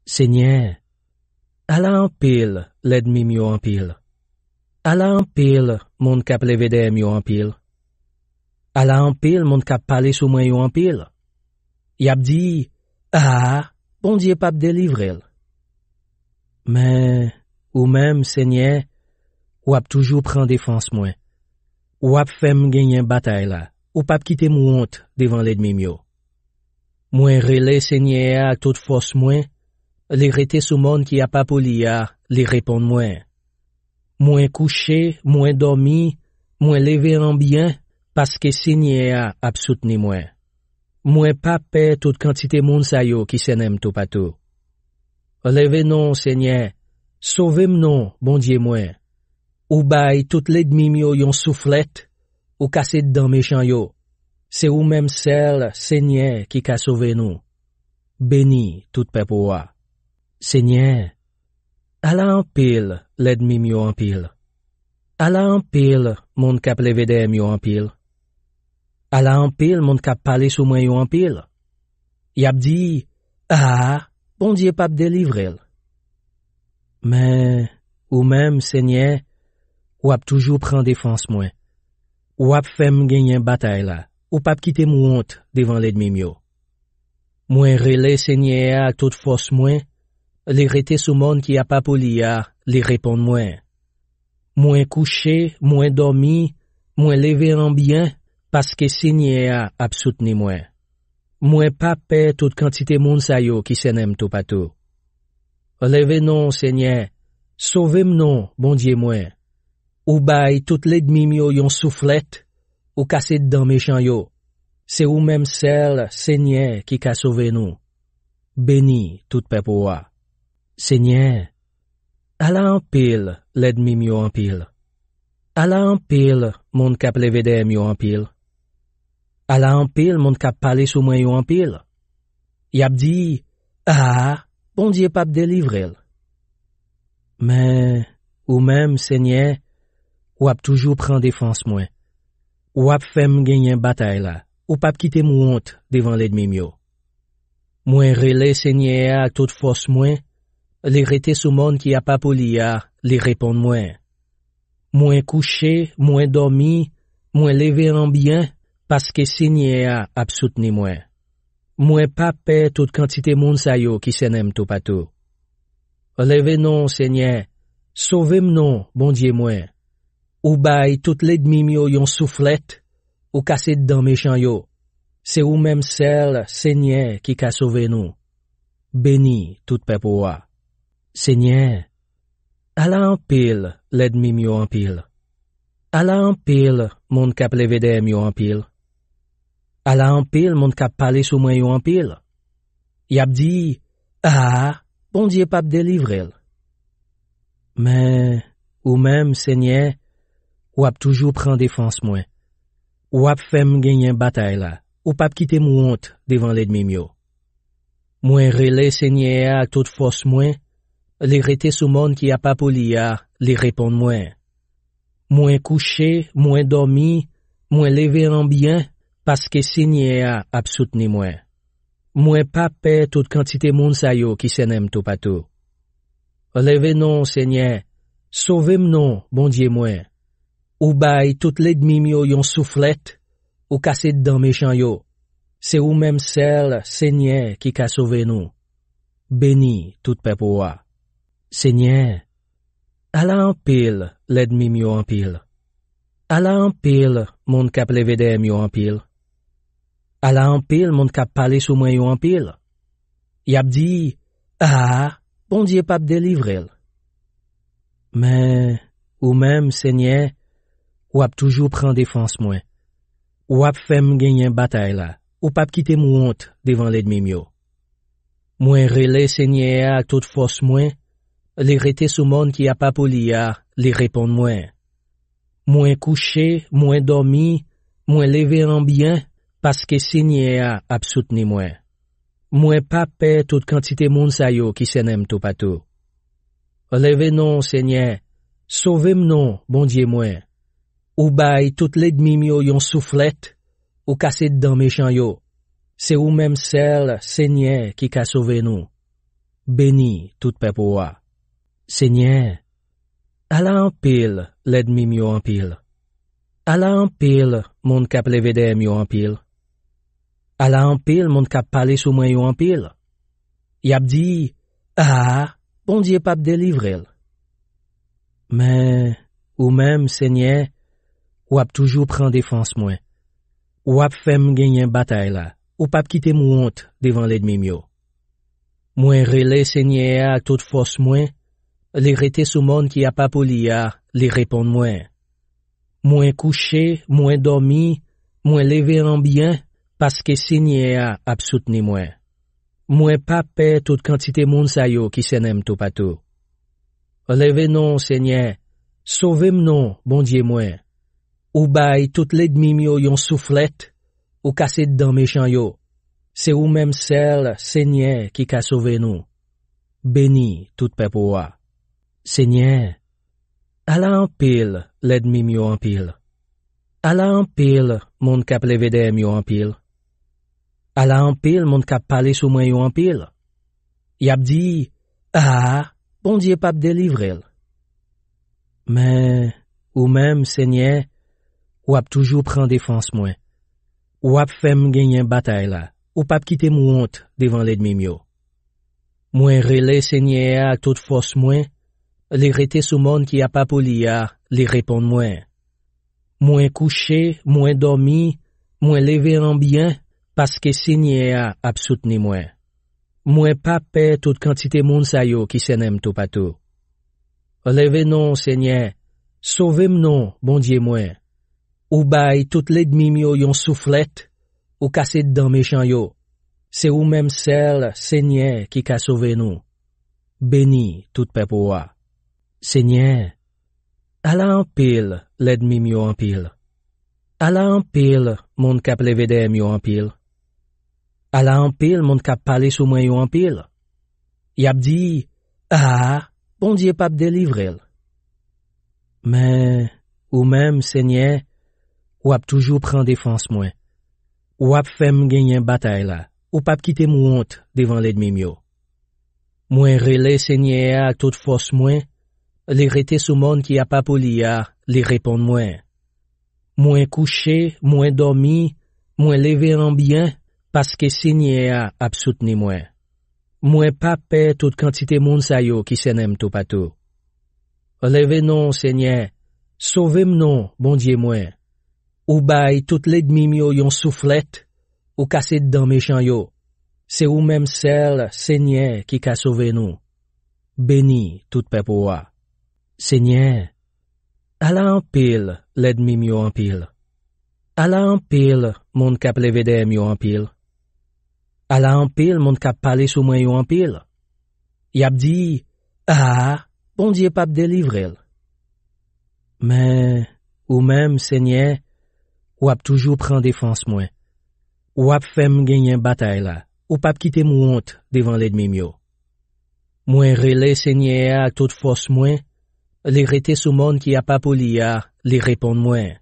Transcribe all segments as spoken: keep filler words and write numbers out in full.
Senyè, ala anpil lènmi m yo anpil. Ala anpil moun k ap leve dèyè m yo anpil. Ala anpil moun k ap pale sou mwen yo anpil. Y ap di, "A, Bondye p ap delivre l." Men, ou menm, Senyè, w ap toujou pran defans mwen. W ap fè m genyen batay la. Ou p ap kite m wont devan lènmi m yo. Mwen rele Senyè a ak tout fòs mwen, li rete sou mòn ki apa pou li a, li reponn mwen. Mwen kouche, mwen dòmi, mwen leve an byen, paske Senyè a ap soutni mwen. Mwen pa pè tout kantite moun sa yo ki sènen m toupatou. Leve non, Senyè, sove m non, Bondye mwen. Ou bay tout lènmi m yo yon souflèt, ou kase dan mechan yo. Se ou menm sèl, Senyè, ki ka sove nou. Beni tout pèp ou a. Senyè, ala anpil lènmi m yo anpil. Ala anpil moun k ap leve dèyè m yo anpil. Ala anpil moun k ap pale sou mwen yo anpil. Y ap di, "A, Bondye p ap delivre l." Men, ou menm, Senyè, w ap toujou pran defans mwen. W ap fè m genyen batay la. Ou p ap kite m wont devan lènmi m yo. Mwen rele Senyè a ak tout fòs mwen, li rete sou mòn ki apa pou li a, li reponn mwen. Mwen kouche, mwen dòmi, mwen leve an byen, paske Senyè a ap soutni mwen. Mwen pa pè tout kantite moun sa yo ki sènen m toupatou. Leve non, Senyè, sove m non, Bondye mwen. Ou bay tout lènmi m yo yon souflèt, ou kase dan mechan yo. Se ou menm sèl, Senyè, ki ka sove nou. Beni tout pèp ou a. Senyè, ala anpil lènmi m yo anpil. Ala anpil moun k ap leve dèyè m yo anpil. Ala anpil moun k ap pale sou mwen yo anpil. Y ap di, "A, Bondye p ap delivre l." Men, ou menm, Senyè, w ap toujou pran defans mwen. W ap fè m genyen batay la. Ou p ap kite m wont devan lènmi m yo. Mwen rele Senyè a ak tout fòs mwen, li rete sou mòn ki apa pou li a, li reponn mwen. Mwen kouche, mwen dòmi, mwen leve an byen, paske Senyè a ap soutni mwen. Mwen pa pè tout kantite moun sa yo ki sènen m toupatou. Leve non, Senyè, sove m non, Bondye mwen. Ou bay tout lènmi m yo yon souflèt, ou kase dan mechan yo. Se ou menm sèl, Senyè, ki ka sove nou. Beni tout pèp ou a. Senyè, ala anpil lènmi m yo anpil. Ala anpil moun k ap leve dèyè m yo anpil. Ala anpil moun k ap pale sou mwen yo anpil. Y ap di, "A, Bondye p ap delivre l." Men, ou menm, Senyè, w ap toujou pran defans mwen. W ap fè m genyen batay la. Ou p ap kite m wont devan lènmi m yo. Mwen rele Senyè a ak tout fòs mwen, li rete sou mòn ki apa pou li a, li reponn mwen. Mwen kouche, mwen dòmi, mwen leve an byen, paske Senyè a ap soutni mwen. Mwen pa pè tout kantite moun sa yo ki sènen m toupatou. Leve non, Senyè, sove m non, Bondye mwen. Ou bay tout lènmi m yo yon souflèt, ou kase dan mechan yo. Se ou menm sèl, Senyè, ki ka sove nou. Beni tout pèp ou a. Senyè, ala anpil lènmi m yo anpil. Ala anpil moun k ap leve dèyè m yo anpil. Ala anpil moun k ap pale sou mwen yo anpil. Y ap di, "A, Bondye p ap delivre l." Men, ou menm, Senyè, w ap toujou pran defans mwen. W ap fè m genyen batay la. Ou p ap kite m wont devan lènmi m yo. Mwen rele Senyè a ak tout fòs mwen, li rete sou mòn ki apa pou li a, li reponn mwen. Mwen kouche, mwen dòmi, mwen leve an byen, paske Senyè a ap soutni mwen. Mwen pa pè tout kantite moun sa yo ki sènen m toupatou. Leve non, Senyè, sove m non, Bondye mwen. Ou bay tout lènmi m yo yon souflèt, ou kase dan mechan yo. Se ou menm sèl, Senyè, ki ka sove nou. Beni tout pèp ou a. Senyè, ala anpil lènmi m yo anpil. Ala anpil moun k ap leve dèyè m yo anpil. Ala anpil moun k ap pale sou mwen yo anpil. Y ap di, a, Bondye p ap delivre l. Men, ou menm, Senyè, w ap toujou pran defans mwen. W ap fè m genyen batay la. Ou p ap kite m wont devan lènmi m yo. Mwen rele Senyè a ak tout fòs mwen, li rete sou mòn ki apa pou li a, li reponn mwen. Mwen kouche, mwen dòmi, mwen leve an byen, paske Senyè a ap soutni mwen. Mwen pa pè tout kantite moun sa yo ki sènen m toupatou. Leve non, Senyè, sove m non, Bondye mwen. Ou bay tout lènmi m yo yon souflèt, ou kase dan mechan yo. Se ou menm sèl, Senyè, ki ka sove nou. Beni tout pèp ou a. Senyè, ala anpil lènmi m yo anpil. Ala anpil moun k ap leve dèyè m yo anpil. Ala anpil moun k ap pale sou mwen yo anpil. Y ap di, a, Bondye p ap delivre l. Men, ou menm, Senyè, w ap toujou pran defans mwen. W ap fè m genyen batay la. Ou p ap kite m wont devan lènmi m yo. Mwen rele Senyè a ak tout fòs mwen, li rete sou mòn ki apa pou li a, li reponn mwen. Mwen kouche, mwen dòmi, mwen leve an byen, paske Senyè a ap soutni mwen. Mwen pa pè tout kantite moun sa yo ki sènen m toupatou. Leve non, Senyè, sove m non, Bondye mwen. Ou bay tout lènmi m yo yon souflèt, ou kase dan mechan yo. Se ou menm sèl, Senyè, ki ka sove nou. Beni tout pèp ou a. Senyè, ala anpil lènmi m yo anpil. Ala anpil moun k ap leve dèyè m yo anpil. Ala anpil moun k ap pale sou mwen yo anpil. Y ap di, a, Bondye p ap delivre l. Men, ou menm, Senyè, w ap toujou pran defans mwen. W ap fè m genyen batay la. Ou p ap kite m wont devan lènmi m yo. Mwen rele Senyè a ak tout fòs mwen, li rete sou mòn ki apa pou li a, li reponn mwen. Mwen kouche, mwen dòmi, mwen leve an byen, paske Senyè a ap soutni mwen. Mwen pa pè tout kantite moun sa yo ki sènen m toupatou. Leve non, Senyè, sove m non, Bondye mwen. Ou bay tout lènmi m yo yon souflèt, ou kase dan mechan yo. Se ou menm sèl, Senyè, ki ka sove nou. Beni tout pèp ou a. Senyè, ala anpil lènmi m yo anpil. Ala anpil moun k ap leve dèyè m yo anpil. Ala anpil moun k ap pale sou mwen yo anpil. Y ap di, a, Bondye p ap delivre l. Men, ou menm, Senyè, w ap toujou pran defans mwen. W ap fè m genyen batay la. Ou p ap kite m wont devan lènmi m yo. Mwen rele Senyè a ak tout fòs mwen, li rete sou mòn ki apa pou li a, li reponn mwen.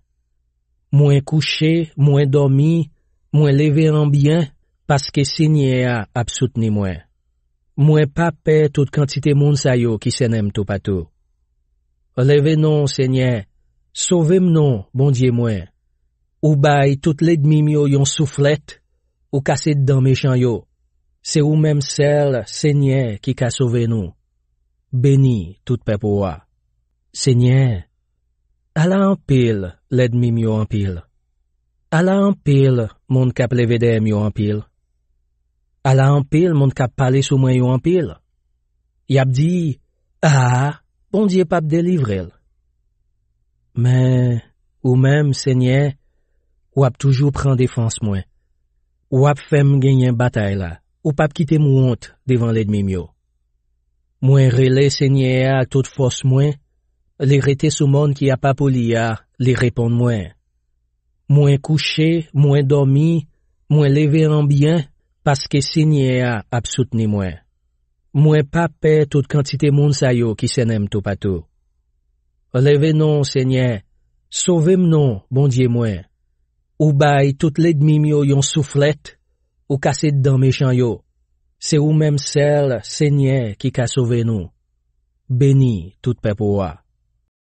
Mwen kouche, mwen dòmi, mwen leve an byen, paske Senyè a ap soutni mwen. Mwen pa pè tout kantite moun sa yo ki sènen m toupatou. Leve non, Senyè, sove m non, Bondye mwen. Ou bay tout lènmi m yo yon souflèt, ou kase dan mechan yo. Se ou menm sèl, Senyè, ki ka sove nou. Beni tout pèp ou a. Senyè, ala anpil lènmi m yo anpil. Ala anpil moun k ap leve dèyè m yo anpil. Ala anpil moun k ap pale sou mwen yo anpil. Y ap di, a, Bondye p ap delivre l. Men, ou menm, Senyè, w ap toujou pran defans mwen. W ap fè m genyen batay la. Ou p ap kite m wont devan lènmi m yo. Mwen rele Senyè a ak tout fòs mwen, li rete sou mòn ki apa pou li a, li reponn mwen. Mwen kouche, mwen dòmi, mwen leve an byen, paske Senyè a ap soutni mwen. Mwen pa pè tout kantite moun sa yo ki sènen m toupatou. Leve non, Senyè, sove m non, Bondye mwen. Ou bay tout lènmi m yo yon souflèt, ou kase dan mechan yo. Se ou menm sèl, Senyè, ki ka sove nou. Beni tout pèp ou a.